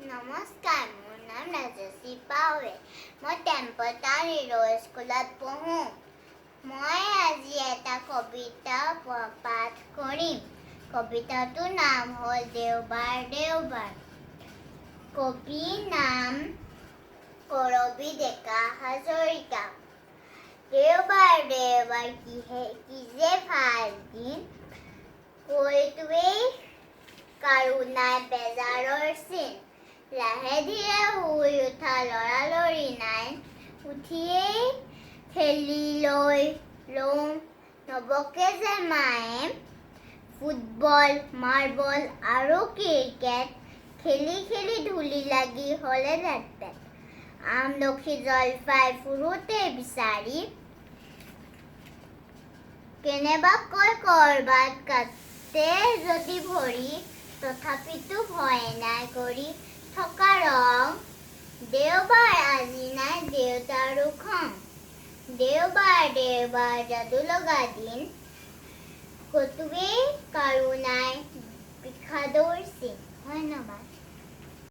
নমস্কাৰ, মোৰ নাম ৰাজশ্ৰী পাৱে। মই টেম্পল টাউন হিৰ' স্কুলত পঢ়োঁ। মই আজি এটা কবিতা পাঠ কৰিম। কবিতাটোৰ নাম হ'ল দেওবাৰ দেওবাৰ। কবিৰ নাম কৰবী ডেকা হাজৰিকা। দেওবাৰ দেওবাৰ, কিহে কি যে ভাল দিন, ক'তোৱেই কাৰো নাই বেজাৰৰ চিন। লাহে ধীৰে শুই উঠা, লৰালৰি নাই, উঠিয়েই খেলি লৈ লওঁ। নবকে যে মায়ে। ফুটবল, মাৰ্বল আৰু ক্ৰিকেট খেলি খেলি ধূলি লাগি হ'লে লেটপেট। আমলখি, জলফাই ফুৰোতে বিচাৰি, কেনেবাকৈ কৰবাত কাটে যদি ভৰি, তথাপিতো ভয় নাই কৰি থকা ৰং। দেওবাৰ, আজি নাই দেউতাৰো খং। দেওবাৰ দেওবাৰ, যাদু লগা দিন, ক'তোৱেই